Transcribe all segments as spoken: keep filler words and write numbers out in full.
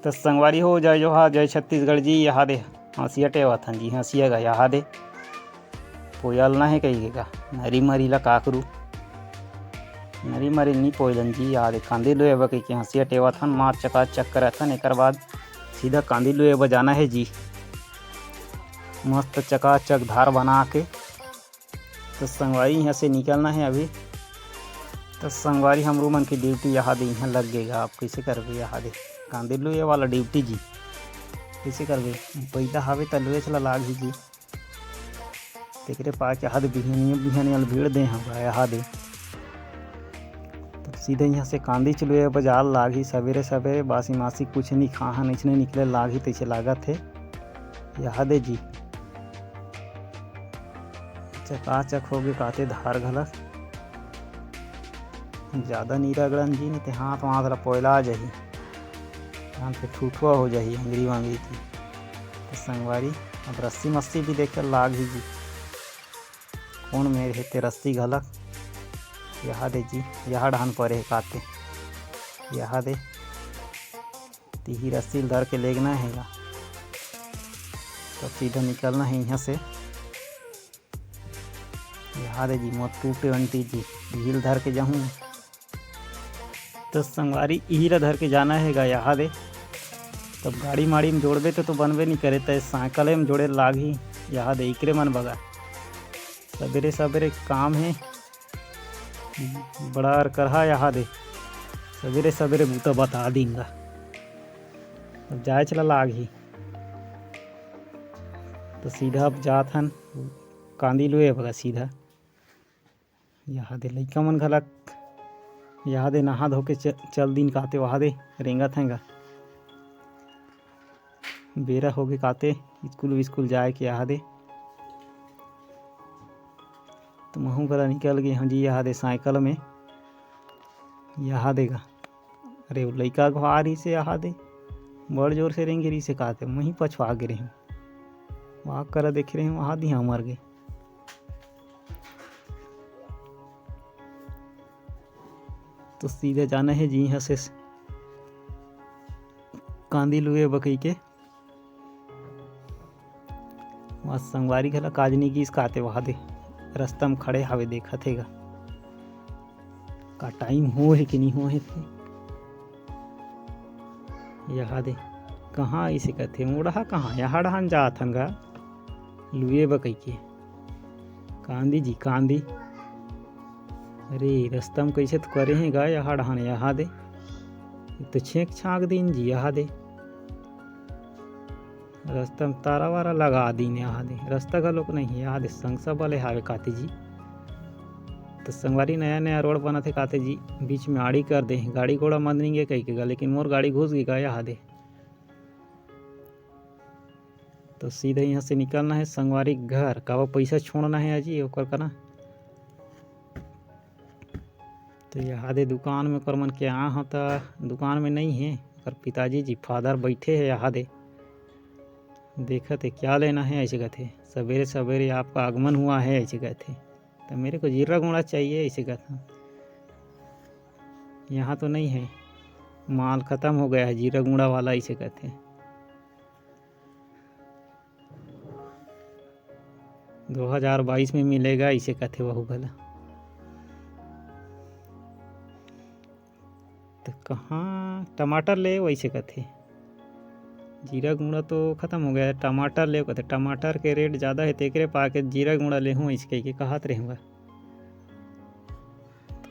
त संगवारी हो, जय जोहार, जय छत्तीसगढ़ जी। यहाँ दे हंसिया टेवत हन जी, हंसिया गा यहाँ दे। पोयल ना हे कही के का, नरी मरी ला काकरू, नरी मरी नी पोयलन जी। यहाँ दे कांदी लुए बर कही के हंसिया टेवत हन, मार चकाचक करत हन। एकर बाद सीधा कांदी लुए बर जाना हे जी। मस्त चकाचक धार बना के तो संगवारी यहाँ से निकलना हे अभी। तो संगवारी हमरू मन के ड्यूटी यहाँ दे, यहाँ लग गे गा। आप कैसे करबे यहाँ दे, कांदी लुए वाला ड्यूटी जी, कैसे करबे? पैदा हवे त लुएच ला लाग ही जी। तेकरे पाके यहाँ दे बिहनिया बिहनिया ला भीड़ दे हन गा यहाँ दे। तो सीधे यहाँ से कांदीच लुए बाजार लाग ही सबेरे सबेरे। बासी मासी कुछ नहीं खा हन, इसने निकले लाग ही तैसे लागत हे यहाँ दे जी। चकाचक होगे काते धार घलक। ज्यादा नी रगड़न जी, नहीं ते हाथ वाथ ला पोयला जाही। हाथ पे ठुठुआ हो जाही अंगरी वांगरी की। तो संगवारी, अब रस्सी मस्सी भी देखे लाग ही जी। कौन मेर हे ते रस्सी घलक? यहाँ दे जी, यहाँ डहान परे हे काते। यहाँ दे, तिही रस्सी ल धर के लेगना हे गा। तो सीधा निकलना हे यहाँ से। यहाँ दे जी, मोर टू ट्वेंटी जी, इही ल धर के जाहूँ। तो संगवारी, इही ला धर के जाना हे गा यहाँ दे। तब गाड़ी माड़ी में जोड़बे तो, तो बनबे नहीं करे, तय साइकिल में जोड़े लाग ही यहाँ दे। इकरे मन बगा सबेरे सबेरे काम हे, बड़ा अरकरहा यहाँ दे। सबेरे सबेरे बूता बता दीन गा। अब जाए चला लाग ही। तो सीधा अब जात हन कांदी लुए बगा सीधा। यहाँ दे लइका मन घलक, यहाँ दे नहा धो के च-, चल दिन काते, वहाँ दे रेंगत हैं गा। बेरा होगे काते स्कूल विस्कूल जाए के, यहाँ दे। तो महूँ घला निकल गे हूँ जी, यहाँ दे साइकिल में, यहाँ दे गा। अरे, वो लइका घो आ रही से, यहाँ दे बड़ जोर से रेंगे रही से काते, वहीं पछवा गे रही। वहाँ करा देखे रही, वहाँ दिहा मर गे। तो सीधा जाना हे जी यहाँ से कांदी लुए बकई के। वहाँ संगवारी घला काजनी गीस काते, वहाँ दे रस्ता में खड़े हावे, देखत हे गा का टाइम हो हे कि नहीं हो हे ते। यहाँ दे कहाँ इसे कथे, मुड़हा कहाँ, यहाँ डहान जात हन गा लुए बकई के। कांदी जी, कांदी। अरे, रस्ता में कैसे तो करे हैं गा, यहाँ डहान, यहाँ दे। ये तो छेंक छांक दीन जी, यहाँ दे। रस्ता में तारा वारा लगा दीन, यहाँ दे। रस्ता घलोक नहीं है, यहाँ दे संगसा वाले हावे काती जी। तो संगवारी, नया नया रोड बनत हे काते जी, बीच में आड़ी कर दे, गाड़ी घोड़ा मंद नहीं गे कही के गा, लेकिन मोर गाड़ी घुस गई गा यहाँ दे। तो सीधा यहाँ से निकलना है संगवारी घर, काबर पैसा छोड़ना है अजी ओकर करा। तो यहाँ दे दुकान में ओकर मन के आ होता, दुकान में नहीं है, ओकर पिताजी जी फादर बैठे हैं यहाँ दे, देखत है क्या लेना है ऐसे कहते, सवेरे सवेरे आपका आगमन हुआ है ऐसे कहते। तो मेरे को जीरा गुंडा चाहिए, ऐसे कहता। यहाँ तो नहीं है, माल खत्म हो गया है जीरा गुंडा वाला, ऐसे कहते। दो हज़ार बाईस में मिलेगा, ऐसे कहते वहू भला। तो कहाँ टमाटर ले, वैसे कथे। जीरा गुंडा तो खत्म हो गया है, टमाटर ले कथे। टमाटर के रेट ज़्यादा है, तेकरे पाके जीरा गुंडा लेहूँ, ऐसे कह के कहत रहे हुआ।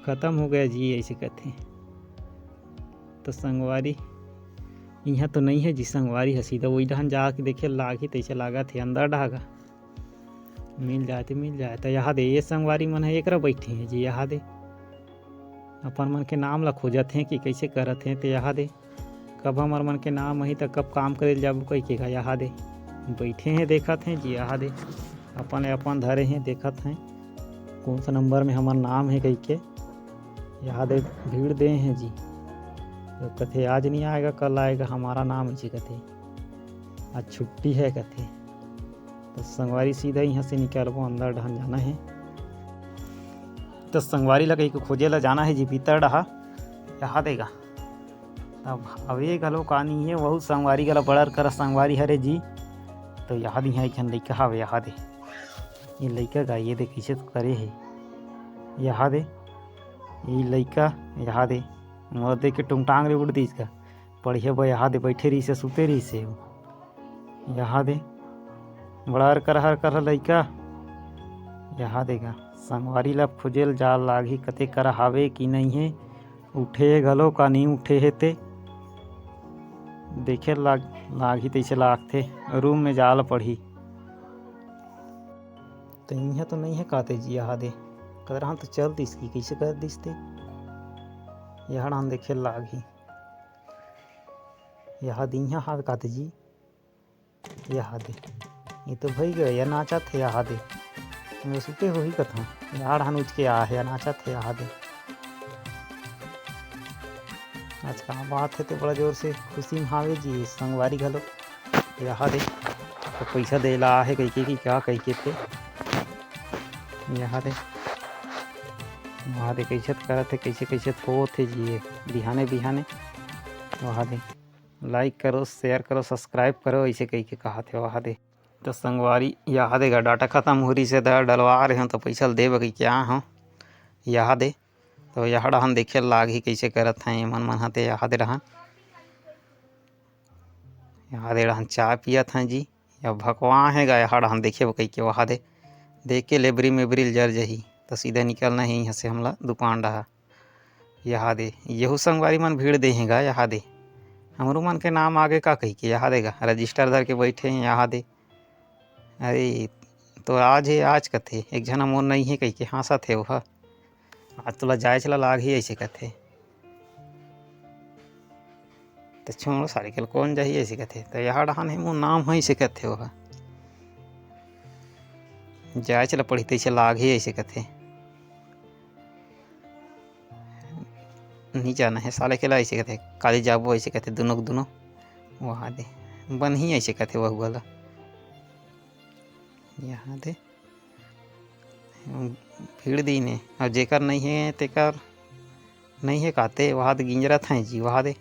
खत्म हो गया जी, ऐसे कथे। तो संगवारी, यहाँ तो नहीं है जी संगवारी, ह सीधा वही डहान जाके देखे लागी, तैसे लागत है अंदर डहागा। मिल जाए तो मिल जाए। तो यहाँ दे, ये संगवारी मन है, एकरा बैठे हैं जी, यहाँ दे। अपन मन के नाम ला खोजत हैं कि कैसे करत हैं, तो यहाँ दे। कब हमर मन के नाम आही, त कब काम करे ल जाबो, कहि के गा, यहाँ दे। बैठे हैं, देखत हैं जी, यहाँ दे। अपन ले अपन धरे हैं, देखत हैं, कौन सा नंबर में हमर नाम है, कहि के। यहाँ दे, भीड़ दे हैं जी। तो कथे, "आज नहीं आएगा, कल आएगा, हमारा नाम है जी," कथे। "आज छुट्टी है," कथे। तो संगवारी सीधा यहाँ से निकलबो, अंदर डहन जाना है। तो संगवारी ला कहीं को खोजे ला जाना है जी, भीतर डहा, यहाँ देगा। अब हवे घलो का नहीं हे, वहू संगवारी घलो बड़र कर संगवारी हरे जी। तो यहाँ दे, यहाँ एक झन लइका हवे, यहाँ दे। ये लइका गा, ये दे कइसे तो करे हे। यहाँ दे, ये लइका, यहाँ दे। मोर देख के टुंगटांग ले उठ दिस गा। पढ़िया बर यहाँ दे बइठे रहिसे, सुते रहिसे। यहाँ दे, बड़र कर हर कर लइका। यहाँ दे गा, संगवारी ला खोजे ल जाल लागही, कते कर हावे कि नहीं हे, उठे हे घलो का नहीं उठे हे ते। देखे लाग-, लागही तइसे लागथे, रूम में जाल पड़ही। त इहाँ तो नहीं हे काते जी, यहाँ दे। कदरहान तो चल दिस कि कइसे कर दिस ते। यहाँ डाहन देखे लागही। यहाँ दे, इहाँ हावे काते जी। यहाँ दे। ये तो भई गए, या नाचत हे यहाँ दे। मैं सुते होही कथों। यहाँ डाहन उठ के आ हे, या नाचत हे यहाँ दे। आज का बात हे, ते बड़ा जोर से खुशी में हावे जी, संगवारी घलो। यहाँ दे, तो पइसा दे ला आहे कहिके कि का कहिके ते। यहाँ दे, वहाँ दे कइसे करत हे, कइसे कइसे होत हे जी ये बिहाने बिहाने। वहाँ दे, like करो, share करो, subscribe करो, अइसे कहिके कहत हे वहाँ दे। तो संगवारी, यहाँ दे गा, data खतम हो रहिसे, त डलवा रहे हों, तो पइसा ल देबे कहिके आए हों। यहाँ दे, तो यहाँ डाहन देखे लागही कइसे करत हे एमन मन ह, ते यहाँ दे डाहन, यहाँ दे डाहन चाय पियत हे जी। या भकवा हे गा, यहाँ डाहन देखे बर कहिके वहाँ दे। देख के लेबरी मेबरी ल जर जही, त सीधा निकलना हे इहाँ से हमला दुकान डहा। यहाँ दे, यहू संगवारी मन भीड़ दे हे गा, यहाँ दे। हमरो मन के नाम आगे का कहिके, यहाँ दे गा, register धर के बइठे हे, यहाँ दे। अरे, तो आज हे, आज कथे, एक झन मोर नहीं हे कहिके हाँसत हे ओहा। आज तोला जाए चला लागही, अइसे कथे। त छोड़ो सारे के ल कोन जाही, अइसे कथे। त यहाँ डाहन हे, मोर नाम हे, अइसे कथे ओहा। जाए चला पड़ही, तइसे लागही, अइसे कथे। नहीं जाना हे साले के ला, अइसे कथे। काली जाबो, अइसे कथे, दुनों के दुनों। वहाँ दे। बनही, अइसे कथे, वहू वाला। यहाँ दे। भीड़ दीन हे, अउ जेकर नहीं हे, तेकर नहीं हे काते, वहाँ दे गिंजरत हे जी, वहाँ दे।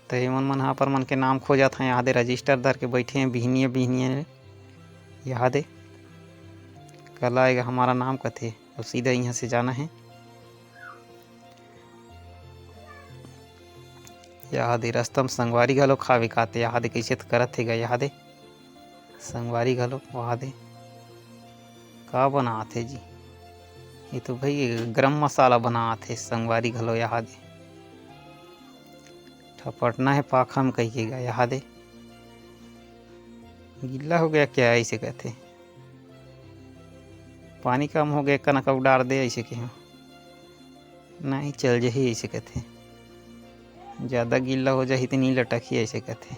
त एमन मन ह अपन मन के नाम खोजत हे, यहाँ दे register धर के बइठे हे, बिहनिया बिहनिया ले। यहाँ दे, कल आएगा हमारा नाम कथे, अउ सीधा इहाँ से जाना हे। यहाँ दे रस्ता म संगवारी घलो खावे काते, यहाँ दे कइसे त करत हे गा, यहाँ दे संगवारी घलो, वहाँ दे का बनात हे जी, ये तो भई गरम मसाला बनात हे संगवारी घलो, यहाँ दे ठपटना हे पाखा म कहिके गा, यहाँ दे गिल्ला हो गया क्या, अइसे कथे। पानी कम हो गया, कनक अउ डार दे, अइसे कहे। नहीं, चल जही, अइसे कथे। जादा गिल्ला हो जाही त नी लटकही, अइसे कथे।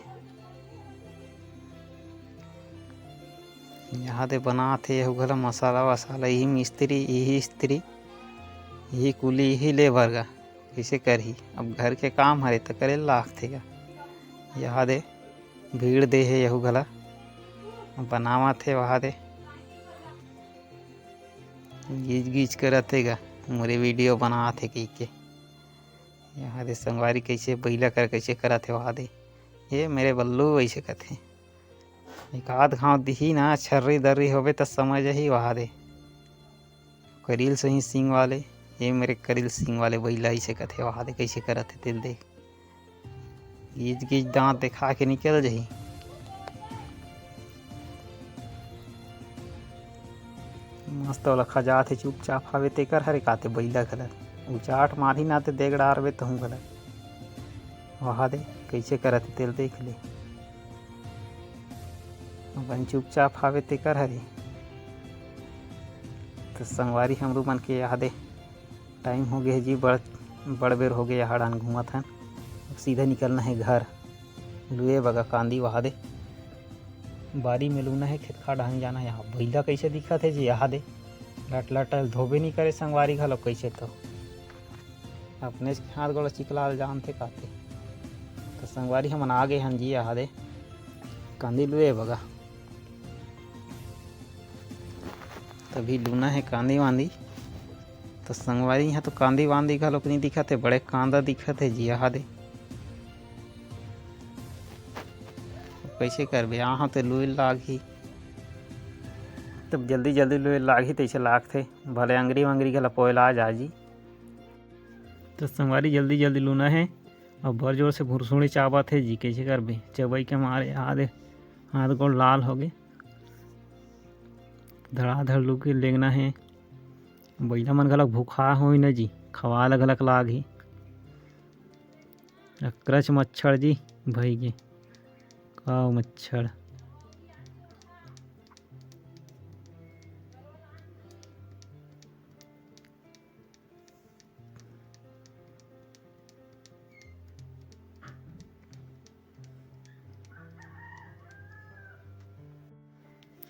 यहाँ दे बनात हे, यहू घला मसाला वसाला, इही मिस्त्री, इही स्त्री, इही कुली, इही लेबर गा। कइसे करही? अब घर के काम हरे त करे ल लागथे गा। यहाँ दे भीड़ दे हे यहू घला। बनावत हे वहा दे। गीच गीच करत हे गा। मोरे video बनावत हे कहिके। यहाँ दे संगवारी कइसे बइला कर कइसे करत हे वहा दे। ये मेरे बल्लू अइसे कथे। एक आध घाव दिही ना, छर्री दर्री होबे त समझ ही वहा दे। करील सही सींग वाले, ये मेरे करील सींग वाले बइला अइसे कथे, वहा दे कइसे करत हे तेल देख। गीच गीच दांत देखा के निकल जही। मस्त वाला खजात हे, चुपचाप हवे तेकर हरे काते बइला घला। उचाट मारही ना ते देख डारबे तहूँ घला। वहा दे कइसे करत हे तेल देख ले। अपन चुपचाप हावे तेकर हरे। त संगवारी हमरू मन के यहाँ दे time हो गे हे जी, बड़, बड़ बेर हो गे, यहाँ डाहन घूमत हन। अब सीधा निकलना हे घर। लुए बगा कांदी वहा दे। बारी में लूना हे, खेत खार डाहन जाना हे। यहाँ बइला कइसे दिखत हे जी, यहाँ दे। लट लट धोबे नी करे संगवारी घलो कइसे तो। अपनेच के हाथ गोड़ चिकला ल जानथे काते। त संगवारी हमन आ गे हन जी, यहाँ दे कांदी लुए बगा। तभी लूना हे कांदी वांदी। त संगवारी, इहाँ तो कांदी वांदी घलोक नइ दिखत हे, बड़े कांदा दिखत हे जी, एहा दे। अब कइसे करबे, आहा ते लुए लागही, तब जल्दी जल्दी लुए लागही तइसे लागथे, भले अंगरी वंगरी घला पोयला जा जी। त संगवारी, जल्दी जल्दी लूना हे, अउ बड़ जोर से भुरसुड़ी चाबत हे जी, कइसे करबे, चबई के मारे एहा दे हाथ गोड़ लाल होगे। धड़ाधड़ लू के लेगना हे। बइला मन घलक भूखा होही न जी, खवाए ल घलक लागही। अकरच मच्छर जी भइगे, का मच्छर।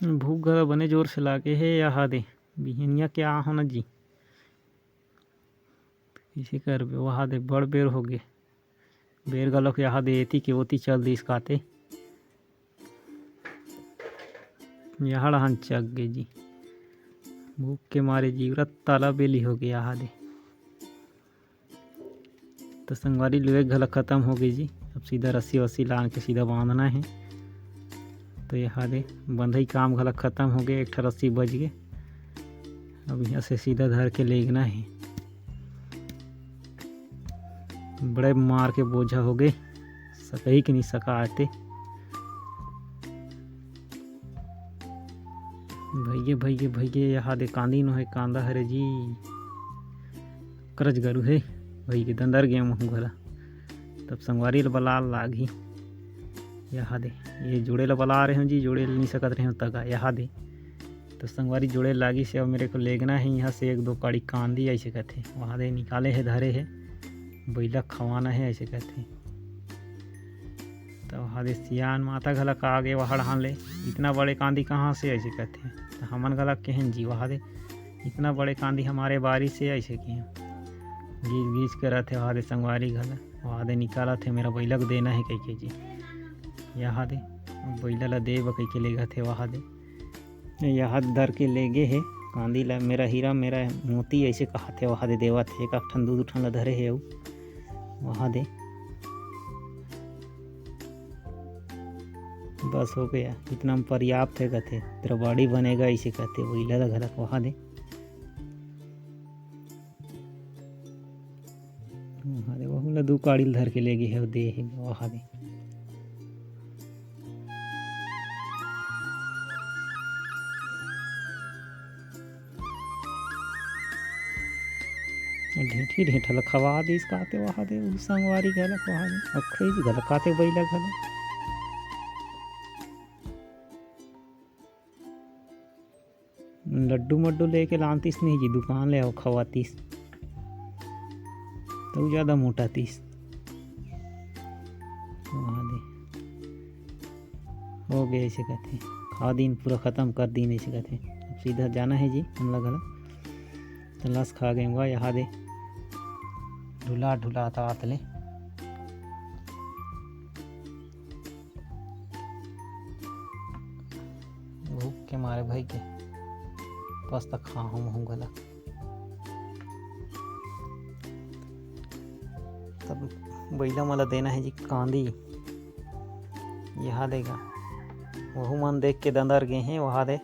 भूख घला बने जोर से लागे हे, एहा दे बिहनिया के आहो न जी। कइसे करबे, एहा दे बड़ बेर होगे। बेर घलोक एहा दे एती के ओती चल दिस काते। एहा डहन चघ गे जी। भूख के मारे जीवरा ताला बेली होगे एहा दे। त संगवारी, लुए घला खतम होगे जी। अब सीधा रस्सी वस्सी लान के सीधा बांधना हे। त एहा दे बंधई काम घला खतम होगे, एक ठा रस्सी बच गे। अब इहाँ से सीधा धर के लेगना हे। बड़े मार के बोझा होगे, सकही के नइ सकाते। भइगे, भइगे, भइगे, एहा दे कांदी नोहे, कांदा हरे जी। अकरच गरू हे, भइगे दंदर गे महूँ घला। तब संगवारी ल बलाल लागही। एहा दे, ये जोड़े ल बला रहे हों जी, जोड़े ल नइ सकत रहे हों तगा, एहा दे। त संगवारी, जोड़े लागिस हे, अब मेरे को लेगना हे इहाँ से एक दो काड़ी कांदी, अइसे कथे। एहा दे निकाले हे, धरे हे, बइला खवाना हे, अइसे कथे। त एहा दे सियान माता घलक आगे, एहा डहन ले, "इतना बड़े कांदी कहाँ से?" अइसे कथे। त हमन घलक कहेन जी, एहा दे, "इतना बड़े कांदी हमारे बारी से," अइसे कहेन। गीच गीच करत हे एहा दे संगवारी घला, एहा दे निकालत हे, "मेरा बइला को देना हे," कहिके जी। एहा दे, बइला ला देबा कहिके लेगत हे एहा दे। एहा धर के लेगे हे कांदी ला, "मेरा हीरा, मेरा मोती," अइसे कहाथे, एहा दे देवत हे, एक ठन दू दू ठन ला धरे हे अउ एहा दे। "बस हो गया, इतना में पर्याप्त है," कथे, "तेरा body बनेगा," अइसे कथे, बइला ला घलक एहा दे। एहा दे, वहू ला दू काड़ी ल धर के लेगे हे, दे हे, एहा दे। ढेंठी ढेंठा ल खवा दिस काते, एहा दे, उ संगवारी घलक, एहा दे, अउ खइस घलक काते बइला घलक। लड्डू मड्डू लेके लानतिस नहीं जी, दुकान ले अउ खवातिस, त उ जादा मोटातिस। एहा दे, हो गे, अइसे कथे, खा दिन, पूरा खतम कर दिन, अइसे कथे। अब सीधा जाना हे जी हमला घला। त लस खा गे गा, एहा दे, ढुला ढुला तात ले। भूख के मारे भइगे, बस त खाहूं महूं घला। तब बइला मन ला देना हे जी कांदी, एहा दे गा, वहू मन देख के दंदर गे हे, एहा दे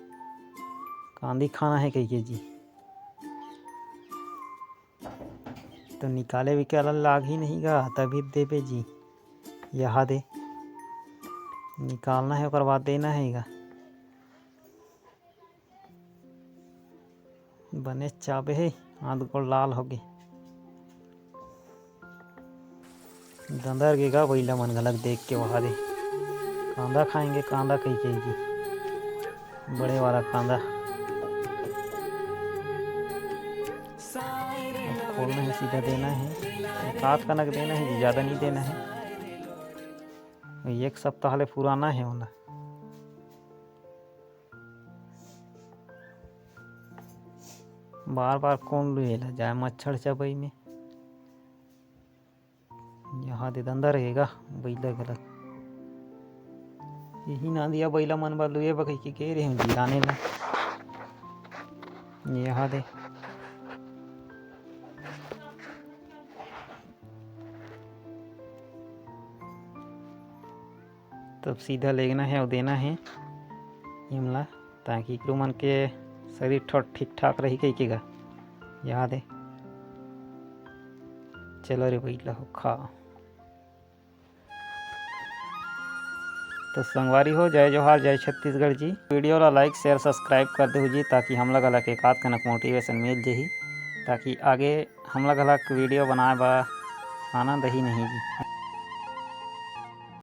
कांदी खाना हे कहिके जी। तो निकाले विकाले लागही नहीं गा, तभी देबे जी। एहा दे, निकालना हे, ओकर बाद देना हे गा। बने चाबे हे, हाथ गोड़ लाल होगे। दंदर गे गा बइला मन घलक देख के, एहा दे, कांदा खाएंगे, कांदा कहिके जी। बड़े वाला कांदा। अब खोलना हे, सीधा देना हे। एक आध कनक देना हे जी, ज्यादा नहीं देना हे। एक सप्ताह ले पुराना हे ओला। बार बार कोन लुए ला जाए मच्छर चबई में। एहा दे दंदर गे गा बइला घलक। इही नांदिया बइला मन बर लुए बर कहिके गे रेहेंव जी लाने ला। एहा दे। तब सीधा लेगना हे अउ देना हे एमला, ताकि एकरू मन के शरीर थोड़ा ठीक ठाक रही कहिके गा। याद हे? चलो रे बइला हो, खा। तो संगवारी हो, जय जोहार, जय छत्तीसगढ़ जी। वीडियो ला like, share, subscribe कर देहू जी, ताकि हमला घलक एकाध कनक motivation मिल जही, ताकि आगे हमला घलक वीडियो बनाए बर आनंद ही नहीं जी।